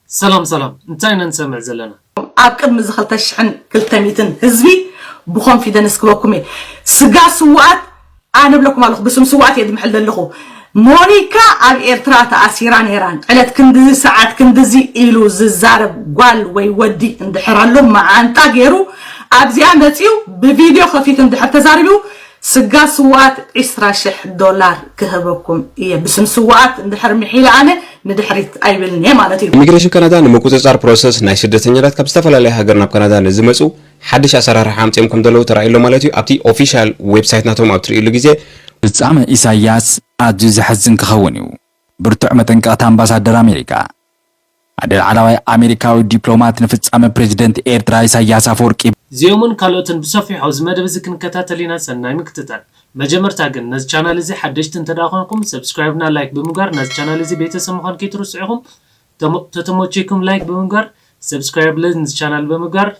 ሰላም ሰላም፣ እንታይ ኢና ንሰምዕ ዘለና? ኣብ ቅድሚ እዚ ክልተ ሽሕን ክልተ ሚእትን ህዝቢ ብኮንፊደንስ ክበኩም እየ። ስጋ ስውኣት ኣነ ብለኩም ኣለኹ፣ ብስም ስውኣት እየ ድምሕል ዘለኹ። ሞኒካ ኣብ ኤርትራ ተኣሲራ ነይራን ዕለት ክንድዚ ሰዓት ክንድዚ ኢሉ ዝዛረብ ጓል ወይ ወዲ እንድሕር ኣሎ መዓንጣ ገይሩ ኣብዚኣ መፂኡ ብቪድዮ ከፊቱ እንድሕር ተዛሪቡ ስጋ ስውኣት ዒስራ ሽሕ ዶላር ክህበኩም እየ። ብስም ስውኣት እንድሕር ምሒለ ኣነ ንድሕሪት ኣይብልን እየ ማለት እዩ። ኢሚግሬሽን ካናዳ ንምቁጽጻር ፕሮሰስ ናይ ስደተኛታት ካብ ዝተፈላለያ ሃገር ናብ ካናዳ ንዝመጹ ሓድሽ ኣሰራርሓ ኣምጺኦም ከም ዘለዉ ተራእዩ ኣሎ ማለት እዩ። ኣብቲ ኦፊሻል ዌብሳይት ናቶም ኣብ ትርእይሉ ግዜ፣ ፍጻመ ኢሳያስ ኣዝዩ ዘሕዝን ክኸውን እዩ። ብርቱዕ መጠንቀቕታ ኣምባሳደር ኣሜሪካ። ሓደ ላዕለዋይ ኣሜሪካዊ ዲፕሎማት ንፍጻመ ፕሬዝደንት ኤርትራ ኢሳያስ ኣፈወርቂ። እዚኦምን ካልኦትን ብሰፊሑ ኣብዚ መደብ እዚ ክንከታተል ኢና፣ ሰናይ ምክትታል። መጀመርታ ግን ነዚ ቻናል እዚ ሓደሽቲ እንተ ደኣ ኾንኩም ሰብስክራይብ እና ላይክ ብምግባር ነዚ ቻናል እዚ ቤተሰብ ምዃን ከይትርስዑ ኢኹም። ተሞ- ተተሞችኩም ላይክ ብምግባር ሰብስክራይብ ለዚ ቻናል ብምግባር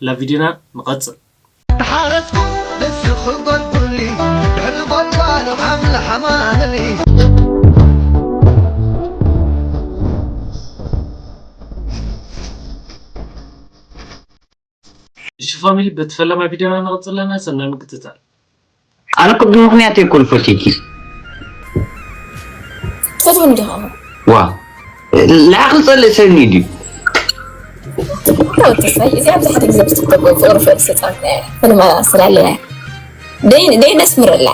ላ ቪዲዮና ንቐጽል። ተሓረስኩ ደስ ክጎልጉሊ ድሕሪ ጎልጓሎም ሓምለ ሓማምሊ። እሺ ፋሚሊ በቲ ፈለማ ቪዲዮና ንቐጽል ኣለና። ሰናይ ምክትታል። ኣነ እኮ ብምኽንያት እየ እኮ ዝፈትየኪ። ትፈትወኒ ዲኻ? ዋ ላዕኺ ዝጸልእ ሰብ እኒኡ ድዩ? ተወተሳይ እዚኣ ብዙሕ ግዜ ብትክተል ፍቕሪ ፍቕሪ ዝተጻወተ ፍልም ኣውስትራልያ ደይ ደይ ነስምረላ።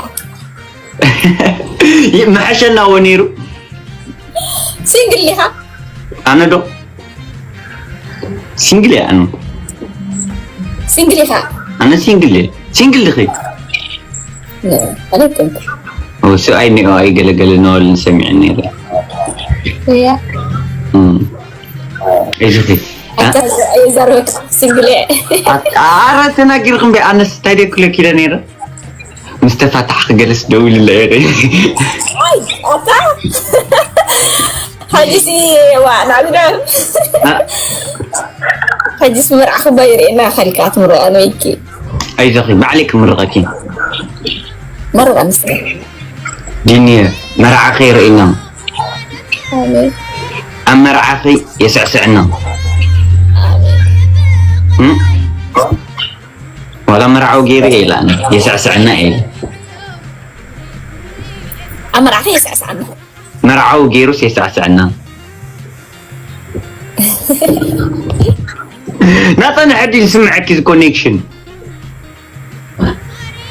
መሐሸና ወ ነይሩ። ሲንግል ኢኻ? ኣነ ዶ ሲንግል እየ ኣነ። ሲንግል ኢኻ? ኣነ ሲንግል እየ። ሲንግል ድኺ? ኣነ ኮንኩ። ሰብኣይ ኒኦ ኣይገለገለ ነዋልን ሰሚዐ ነይረ። እያ። እም። እዚኺ ኣታ ዘረበካ ሲንግል እየ። ኣረ ተናጊርኩም በይ ኣነስ እንታይ ደክለኪለ ነይረ። ምስ ተፋታሕኺ ገለስ ደው ኢሉለ እየ። ኣይ ኣታ ሕጂሲ ዋ ናብዳ ሕጂስ መርዓ ክባ ይርእየና ከልካ ትምረቐ ነይኪ። ኣይዞኺ ባዕለይ ክምርቐኪ። መርቐ ንስከ ዲኒ መርዓኺ ይርእየና። ኣሜን። ኣብ መርዓኺ የስዕስዕና። እም? ዋላ መርዓዊ ገይሩ እየ ኢላ ኣነ የስዕስዕና እየ ኢለ። ኣብ መርዓኺ የስዕስዓኒ። መርዓዊ ገይሩስ የስዕስዕና። ናጸ ንሕዲ ዝስምዐኪ እዚ ኮኔክሽን።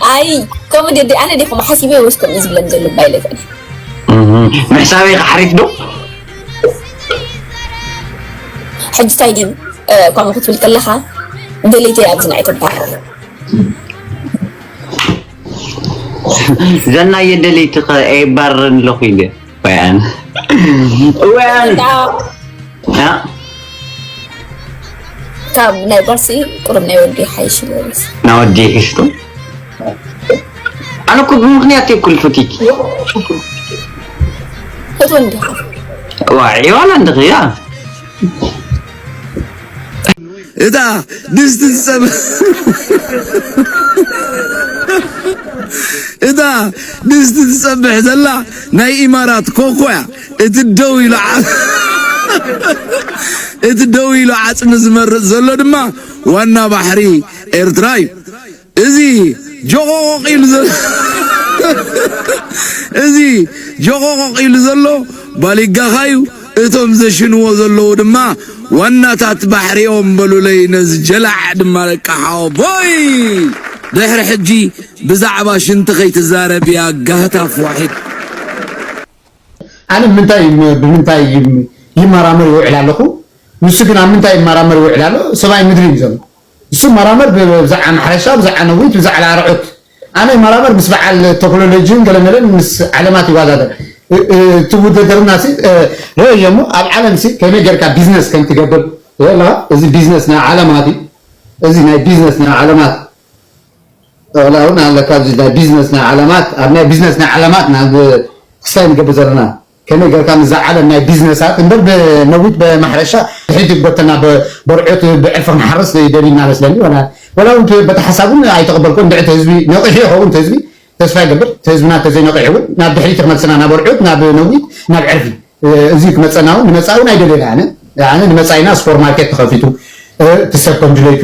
ኣይ ከምኡ ዲ ኣነ ዲኹም ሓሲበ ወይስ ከምኡ ዝብለን ዘሎ ባይለፈን እህ፣ ምሕሳበይ ሓሪፍ ዶ? ሕጂ ታይ ድዩ ከምኡ ክትብል ከለኻ ደለይቲ ኣብዚ ናይ ተባሃር ዘናየ ደለይቲ ከ ኣይባረን ኣለኹ ኢለ። ወያን ወያን ያ ካብ ናይ ጓልሲ ቁሩብ ናይ ወዲ ሓይሽ ይበልስ ናወዲ ይሕሽቶ ኣነ እኮ ብምኽንያት እየ ኩሉ ፈቲኪ እቶ እንዲኻ ዋ ዒዋላ እንድኺ ያ እታ ድስቲ ትጸብሕ እታ ድስቲ ትጸብሕ ዘላ ናይ ኢማራት ኮኮያ እቲ ደው ኢሉ ዓ- እቲ ደው ኢሉ ዓጽሚ ዝመርጽ ዘሎ ድማ ዋና ባሕሪ ኤርትራ እዩ። እዚ ጆቆቆቕ ኢሉ ዘሎ እዚ ጆቆቆቕ ኢሉ ዘሎ ባሊጋኻ እዩ። እቶም ዘሽንዎ ዘለዉ ድማ ዋናታት ባሕሪኦም በሉለይ ነዚ ጀላዕ ድማ ደቂ ሓወቦይ። ድሕሪ ሕጂ ብዛዕባ ሽንቲ ከይትዛረብ እያ ጋህታፍ ዋሒድ። ኣነ ምንታይ ብምንታይ ይመራመር ይውዕል ኣለኹ። ንሱ ግን ኣብ ምንታይ ይመራመር ይውዕል ኣሎ? ሰብኣይ ምድሪ እዩ ዘሎ። ንሱ ይመራመር ብዛዕባ ማሕረሻ፣ ብዛዕባ ነዊት፣ ብዛዕባ ኣርዑት። ኣነ ይመራመር ምስ በዓል ቴክኖሎጂን ገለመለን ምስ ዓለማት ይወዳደር። እቲ ውድድርና ሲ ርእዮ እሞ ኣብ ዓለም ሲ ከመይ ጌርካ ቢዝነስ ከም ትገብር ኣለኻ። እዚ ቢዝነስ ናይ ዓለማት እዩ። እዚ ናይ ቢዝነስ ናይ ዓለማት ጠቕላውን ኣለካ ኣብዚ ናይ ቢዝነስ ናይ ዓለማት ኣብ ናይ ቢዝነስ ናይ ዓለማት ናብ ክስታይ ንገብር ዘለና ከመይ ገርካ ምዛ ዓለም ናይ ቢዝነሳት እምበር ብነዊት ብማሕረሻ ድሕሪት ይጎተና በርዑት ብዕርፊ ክንሓርስ ደሊና መስለኒ ወላ ወላ እውን በቲ ሓሳብ እውን ኣይተቐበልኩ እንድዕቲ ህዝቢ ነቂሑ ይኸውን እቲ ህዝቢ ተስፋ ይገብር እቲ ህዝብና ተዘይነቂሑ እውን ናብ ድሕሪት ክመልስና ናብ በርዑት ናብ ነዊት ናብ ዕርፊ እዚ ክመፀና እውን ንመፃ እውን ኣይደለና ኣነ ኣነ ንመጻኢና ሱፐርማርኬት ተኸፊቱ፣ እ፣ እቲ ሰብ ከም ድሌቱ፣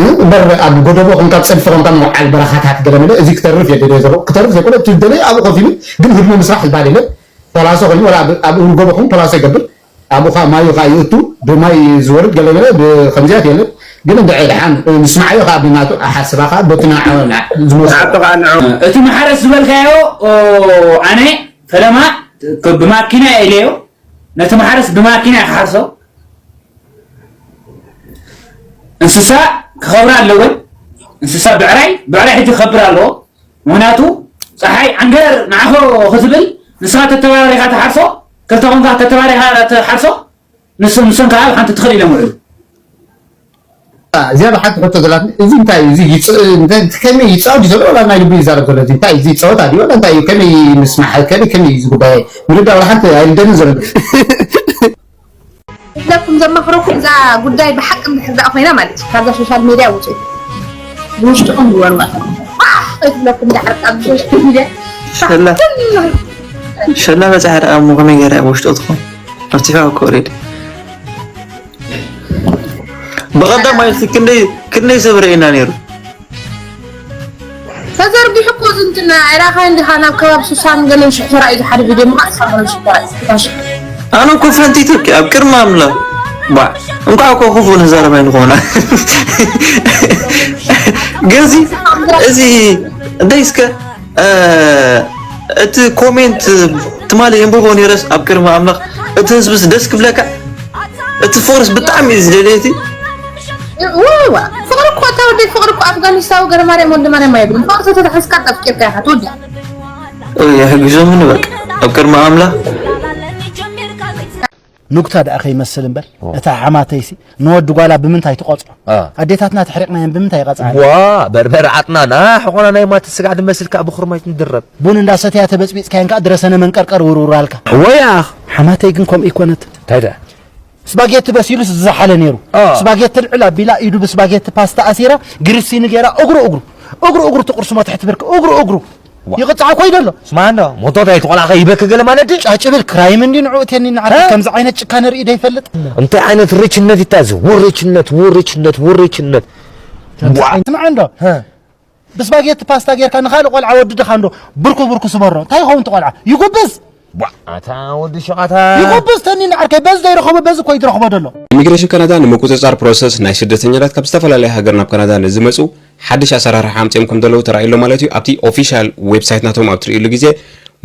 እ፣ እምበር ኣብ ጎደቦ ኮንካ፣ ኣብ ጸድፊ ኮንካ ምውዓል በረኻታት ገለ መለ፣ እዚ ክተርፍ እየ ደልየ ዘለኹ። ክተርፍ ዘይኮነ፣ እቲ ዝደለየ ኣብኡ ኮፍ ኢሉ፣ ግን ህድሞ ምስራሕ ዝበሃል የለን። ፖላሶ ኮይኑ፣ ወላ ኣብ፣ ኣብ ጎቦ ኮይኑ ፖላሶ ይገብር። ኣብኡ ኸኣ ማዩ ኸኣ ይእቱ፣ ብማይ ዝወርድ ገለ መለ፣ ብኸምዚያት የለን። ግን እንድዒ ደሓን፣ እ፣ ንስምዓዮ ኸኣ ብናቱ ኣሓስባ ኸኣ፣ በቲ ንዓ-፣ ዝመጽኦ። ንዓቱ ኸኣ ንዑ። እቲ ማሕረስ ዝበልካዮ፣ ኦ፣ ኣነ ፈለማ፣ ክ-፣ ብማኪና እየ ኢለዮ። ነቲ ማሕረስ ብማኪና እየ ክሓርሶ። እንስሳ ክኸብራ ኣለወን። እንስሳ ብዕራይ፣ ብዕራይ ሕጂ ክኸብር ኣለዎ። ምኽንያቱ ጸሓይ ዓንገር ንዓኾ ክትብል ንስኻ ተተባራሪኻ ትሓርሶ፣ ክልተ ኮንካ ተተባሪኻ ትሓርሶ፣ ንሱ-፣ ንሶም ከዓ ኣብ ሓንቲ ትኽእል ኢሎም ውዕሉ። እዚኣ ብሓንቲ ሕቶ ዘላትኒ፣ እዚ እንታይ እዩ? እዚ ይጽ-፣ እንታይ፣ ከመይ ይጻወት እዩ ዘሎ? ዋላ ናይ ልቡ ይዛረብ ዘሎ? እዚ እንታይ እዩ? እዚ ይጻወት ኣድዩ? ዋላ እንታይ እዩ? ከመይ ምስማዕ? ከመይ፣ ከመይ እዩ እዚ ጉዳይ? ምርዳእ ዋላ ሓንቲ ኣይልደልን ዘሎ። ክብለኩም ዘማኽረኩም እዛ ጉዳይ ብሓቂ እንድሕር ደኣ ኮይና ማለት እዩ፣ ካብዛ ሶሻል ሜድያ ውጹ። ብውሽጥኹም ግበሩ ማለት እዩ። ኣሕ፣ ኣይትብለኩም ደሓር ካብ ሶሻል ሜድያ። ሸላ። ሸላ በጻሕ ደኣ እሞ ከመይ ገይራ እያ ብውሽጡ ትኾን? ኣብቲ ፌስቡክ ኦልሬዲ። ብቐዳማይ እስኪ ክንደይ፣ ክንደይ ሰብ ርኢና ነይሩ? ተዘርጊሑ እኮ እዚ እንትና ዕራኻ እንዲኻ ናብ ከባቢ ሱሳን ገለን ሽሕራ እዩ ዝሓደ ቪድዮ ምቓስ ካብ ገለን ሽሕራ እዩ። ኣነ እኮ ፈንቲተኪ ኣብ ቅድሚ ኣምላኽ። ባ፣ እንኳዕ እኮ ክፉእ ንዛረብ ኣይንኾና። ግን እዚ፣ እዚ፣ እንታይ እስከ፣ እ፣ እቲ ኮሜንት ትማሊ የንብቦ ነይረስ ኣብ ቅድሚ ኣምላኽ፣ እቲ ህዝብስ ደስ ክብለካ፣ እቲ ፍቕርስ ብጣዕሚ እዩ ዝደልየቲ። እዋ፣ ፍቕሪ እኮ እታ ወደይ ፍቕሪ እኮ ኣፍጋኒስታዊ ገረማርያም ወልደማርያም ኣይብልን። ፍቕሪ ተተታሒዝካ ኣፍቂርካ ኢኻ ትወድእ። እ፣ የሕግዞምኒ በቃ ኣብ ቅድሚ ኣምላኽ። ኑግታ ደኣ ከይመስል እምበር፣ ኦ። እታ ሓማተይሲ ንወዲ ጓላ ብምንታይ ትቐጽዖ? አ። ኣዴታትና ተሕሪቕናየን ብምንታይ ይቐጽዓ? ዋ፣ በርበረ ዓጥናና፣ ሕቖና ናይ ማት ስጋዕ ድመስል ከኣ ብኹርማይት ንድረብ። ቡን እንዳሰተያ ተበጽቢጽካየን ከኣ ድረሰነ መንቀርቀር ውርውር ኣልካ። ወይ ኣኽ። ሓማተይ ግን ከምኡ ይኮነት። እንታይ ደኣ? ስፓጌቲ በሲሉስ ዝዘሓለ ነይሩ። አ። ስፓጌቲ ልዕል ኣቢላ ኢዱ ብስፓጌቲ ፓስታ ኣሲራ፣ ግርሲኒ ገይራ እግሩ እግሩ፣ እግሩ እግሩ ትቕርስሞ ትሕቲ ብርኪ፣ እግሩ እግሩ። ዋ። ይቕጻዕ ኮይዶ ኣሎ። ስማ እንዶ፣ ሞቶ እንታይ ተቆላኸ ይበክ ገለ ማለት ድዩ? ጫጭብል ክራይም እንዲ ንዑ እቴኒ ንዓርክ እ? ከምዚ ዓይነት ጭካነ ርኢ ዶ ይፈልጥ? እንታይ ዓይነት ርችነት ይታዝ? ውርችነት፣ ውርችነት፣ ውርችነት። ከምዚ ዋ። ዓይነት ስምዓ እንዶ። እ። ብስፓጌቲ ፓስታ ጌርካ ንኻልእ ቆልዓ ወዲ ድኻ እንዶ ብርኩ ብርኩ ስበሮ። እንታይ ይኸውን እቲ ቆልዓ? ይጉብዝ። ዋ፣ ኣታ ወዲ ሸቓታ። ይጉብዝ ተኒ ንዓርከይ በዚ ዘይረኸቦ በዚ እኮ እዩ ዝረኽቦ ዘሎ። ኢሚግሬሽን ካናዳ ንምቁጽጻር ፕሮሰስ ናይ ስደተኛታት ካብ ዝተፈላለያ ሃገር ናብ ካናዳ ንዝመጹ ሓድሽ ኣሰራርሓ ኣምጺኦም ከም ዘለዉ ተራእዩ ኣሎ ማለት እዩ። ኣብቲ ኦፊሻል ዌብሳይት ናቶም ኣብ ትርእይሉ ግዜ፣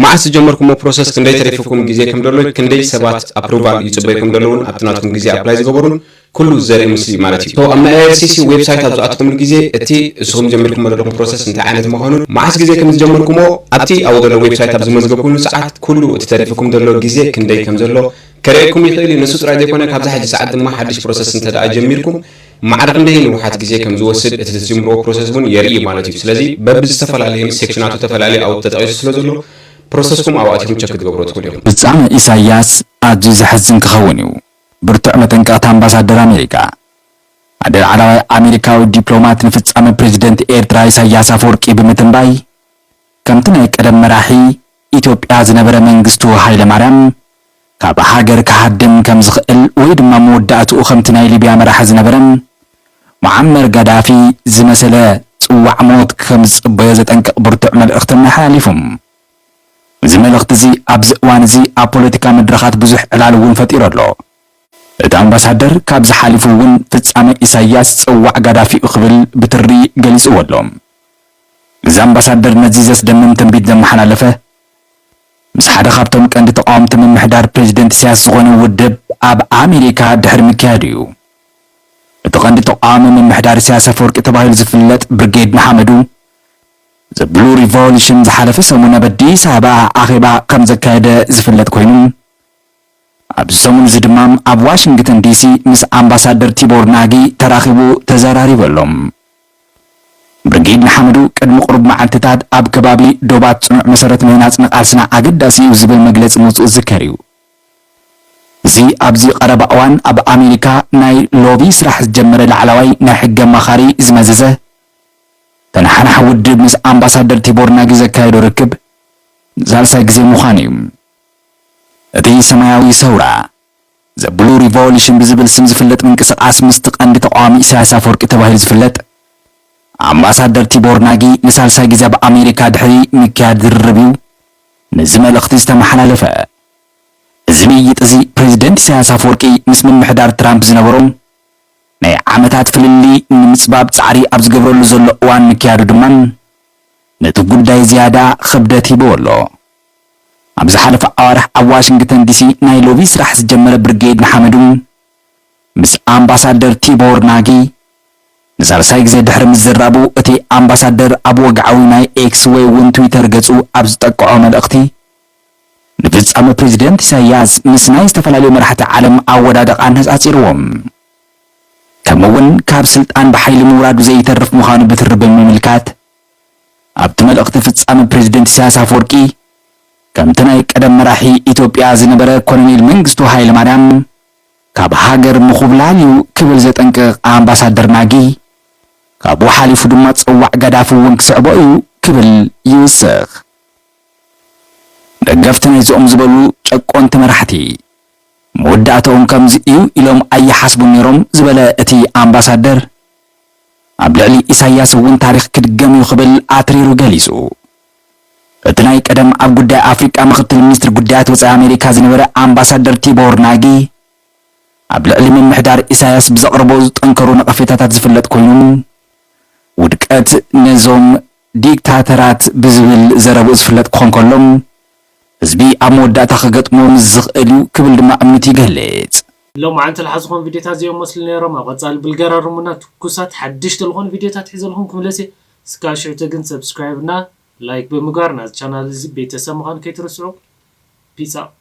መዓስ ዝጀመርኩሞ ፕሮሰስ፣ ክንደይ ተሪፍኩም ግዜ ከም ዘሎ፣ ክንደይ ሰባት ኣፕሩቫል ይጽበይኩም ዘለውን ኣብቲ ናትኩም ግዜ ኣፕላይ ዝገበሩን ኩሉ ዘርኢ ምስሊ ማለት እዩ። So፣ ኣብ ናይ ኣይ ኣር ሲ ሲ ዌብሳይት ኣብ ዝኣትኩምሉ ግዜ፣ እቲ እስኹም ጀሚርኩሞ ዘለኹም ፕሮሰስ እንታይ ዓይነት ምዃኑን መዓስ ግዜ ከም ዝጀመርኩሞ ኣብቲ ኣብኡ ዘሎ ዌብሳይት ኣብ ዝመዝገብኩሉ ሰዓት ኩሉ እቲ ተሪፍኩም ዘሎ ግዜ ክንደይ ከም ዘሎ ከርእየኩም ይኽእል እዩ። ንሱ ጥራይ ዘይኮነ፣ ካብዛ ሕጂ ሰዓት ድማ ሓድሽ ፕሮሰስ እንተ ደኣ ጀሚርኩም፣ ማዕረ ክንደይ ንውሓት ግዜ ከም ዝወስድ፣ እቲ ዝጅምርዎ ፕሮሰስ እውን የርኢ ማለት እዩ። ስለዚ በብዝተፈላለየ ሴክሽናቱ ተፈላለየ ኣብኡ ተጠቒሱ ስለ ዘሎ፣ ፕሮሰስኩም ኣብኡ ኣቲኹም ቸክ ክትገብርዎ ትኽእሉ ኢኹም። ፍጻመ ኢሳያስ ኣዝዩ ዘሕዝን ክኸውን እዩ። ብርቱዕ መጠንቀቕታ ኣምባሳደር ኣሜሪካ። ሓደ ላዕለዋይ ኣሜሪካዊ ዲፕሎማት ንፍጻመ ፕሬዚደንት ኤርትራ ኢሳያስ ኣፈወርቂ ብምትንባይ፣ ከምቲ ናይ ቀደም መራሒ ኢትዮጵያ ዝነበረ መንግስቱ ሃይለማርያም ካብ ሃገር ክሃድም ከም ዝኽእል ወይ ድማ መወዳእትኡ ከምቲ ናይ ሊብያ መራሒ ዝነበረ ሙዓመር ጋዳፊ ዝመሰለ ጽዋዕ ሞት ከም ዝጽበዮ ዘጠንቅቕ ብርቱዕ መልእኽቲ ኣመሓላሊፉ። እዚ መልእኽቲ እዚ ኣብዚ እዋን እዚ ኣብ ፖለቲካ መድረኻት ብዙሕ ዕላል እውን ፈጢሩ ኣሎ። እቲ ኣምባሳደር ካብዚ ሓሊፉ እውን ፍጻመ ኢሳያስ ጽዋዕ ጋዳፊ እዩ ክብል ብትሪ ገሊጽዎ ኣሎ። እዚ ኣምባሳደር ነዚ ዘስደምም ትንቢት ዘመሓላለፈ፣ ምስ ሓደ ካብቶም ቀንዲ ተቃወምቲ ምምሕዳር ፕሬዚደንት ኢሳያስ ዝኾነ ውድብ ኣብ ኣሜሪካ ድሕሪ ምክያዱ እዩ። እቲ ቀንዲ ተቃዋሚ ምምሕዳር ኢሳያስ ኣፈወርቂ ተባሂሉ ዝፍለጥ ብርጌድ ንሓመዱ፣ ዘ ብሉ ሪቮሉሽን ዝሓለፈ ሰሙን ኣብ ኣዲስ ኣበባ ኣኼባ ከም ዘካየደ ዝፍለጥ ኮይኑ፣ ኣብዚ ሰሙን እዚ ድማ ኣብ ዋሽንግተን ዲሲ ምስ ኣምባሳደር ቲቦር ናጊ ተራኺቡ ተዘራሪቡ ኣሎ። ብርጌድ ንሓመዱ ቅድሚ ቁሩብ መዓልትታት ኣብ ከባቢ ዶባት ጽኑዕ መሰረት ምህናጽ ንቃልስና ኣገዳሲ እዩ ዝብል መግለጺ ምውጽኡ ዝዝከር እዩ። እዚ ኣብዚ ቀረባ እዋን ኣብ ኣሜሪካ ናይ ሎቢ ስራሕ ዝጀመረ ላዕለዋይ ናይ ሕጊ ኣማኻሪ ዝመዘዘ ተነሓናሒ ውድብ ምስ ኣምባሳደር ቲቦር ናጊ ዘካየዶ ርክብ ንሳልሳይ ግዜ ምዃኑ እዩ። እቲ ሰማያዊ ሰውራ ዘ ብሉ ሪቮሉሽን ብዝብል ስም ዝፍለጥ ምንቅስቓስ ምስቲ ቀንዲ ተቃዋሚ ኢሳያስ ኣፈወርቂ ተባሂሉ ዝፍለጥ ኣምባሳደር ቲቦር ናጊ ንሳልሳይ ግዜ ኣብ ኣሜሪካ ድሕሪ ምክያድ ዝርርብ እዩ ነዚ መልእኽቲ ዝተመሓላለፈ። እዚ ምይይጥ እዚ ፕሬዚደንት ኢሳያስ ኣፈወርቂ ምስ ምምሕዳር ትራምፕ ዝነበሮም ናይ ዓመታት ፍልልይ ንምጽባብ ጻዕሪ ኣብ ዝገብረሉ ዘሎ እዋን ምክያዱ ድማ ነቲ ጉዳይ ዝያዳ ክብደት ሂብዎ ኣሎ። ኣብ ዝሓለፈ ኣዋርሕ ኣብ ዋሽንግተን ዲሲ ናይ ሎቢ ስራሕ ዝጀመረ ብርጌድ ንሓመዱ ምስ ኣምባሳደር ቲቦር ናጊ ንሳልሳይ ግዜ ድሕሪ ምዝራቡ፣ እቲ ኣምባሳደር ኣብ ወግዓዊ ናይ ኤክስ ወይ እውን ትዊተር ገጹ ኣብ ዝጠቅዖ መልእኽቲ፣ ንፍጻመ ፕሬዚደንት ኢሳያስ ምስ ናይ ዝተፈላለዩ መራሕቲ ዓለም ኣወዳድቓ ኣነጻጺርዎም። ከምኡ እውን ካብ ስልጣን ብሓይሊ ምውራዱ ዘይተርፍ ምዃኑ ብትሪ ብምምልካት፣ ኣብቲ መልእኽቲ ፍጻመ ፕሬዚደንት ኢሳያስ ኣፈወርቂ ከምቲ ናይ ቀደም መራሒ ኢትዮጵያ ዝነበረ ኮሎኔል መንግስቱ ሃይለማርያም ካብ ሃገር ምኹብላል እዩ ክብል ዘጠንቅቕ ኣምባሳደር ናጊ፣ ካብኡ ሓሊፉ ድማ ጸዋዕ ጋዳፊ እውን ክስዕቦ እዩ ክብል ይውስኽ። ደገፍቲ ናይዚኦም ዝበሉ ጨቆንቲ መራሕቲ መወዳእታኦም ከምዚ እዩ ኢሎም ኣይሓስቡን ነይሮም ዝበለ እቲ ኣምባሳደር፣ ኣብ ልዕሊ ኢሳያስ እውን ታሪኽ ክድገም እዩ ክብል ኣትሪሩ ገሊጹ። እቲ ናይ ቀደም ኣብ ጉዳይ ኣፍሪቃ ምክትል ሚኒስትር ጉዳያት ወጻኢ ኣሜሪካ ዝነበረ ኣምባሳደር ቲቦር ናጊ፣ ኣብ ልዕሊ ምምሕዳር ኢሳያስ ብዘቕርቦ ዝጠንከሩ ነቐፌታታት ዝፍለጥ ኮይኑ፣ ውድቀት ነዞም ዲክታተራት ብዝብል ዘረብኡ ዝፍለጥ ክኾን ከሎ፣ ህዝቢ ኣብ መወዳእታ ክገጥሞ ምስ ዝኽእል እዩ ክብል ድማ እምነቱ ይገልጽ። ሎማዓንቲ ዝሓዝኹም ቪድዮታት እዚኦም መስሉ ነይሮም። ኣብ ቀጻሊ ብልገራርሙና ትኩሳት ሓድሽቲ ዝኾኑ ቪድዮታት ሒዘልኩም ክምለስ እየ። እስካብ ሽዑ ግን ሰብስክራይብ እና ላይክ ብምግባር ናዚ ቻናል እዚ ቤተሰብ ምዃን ከይትርስዑ። ፒስ ኣውት።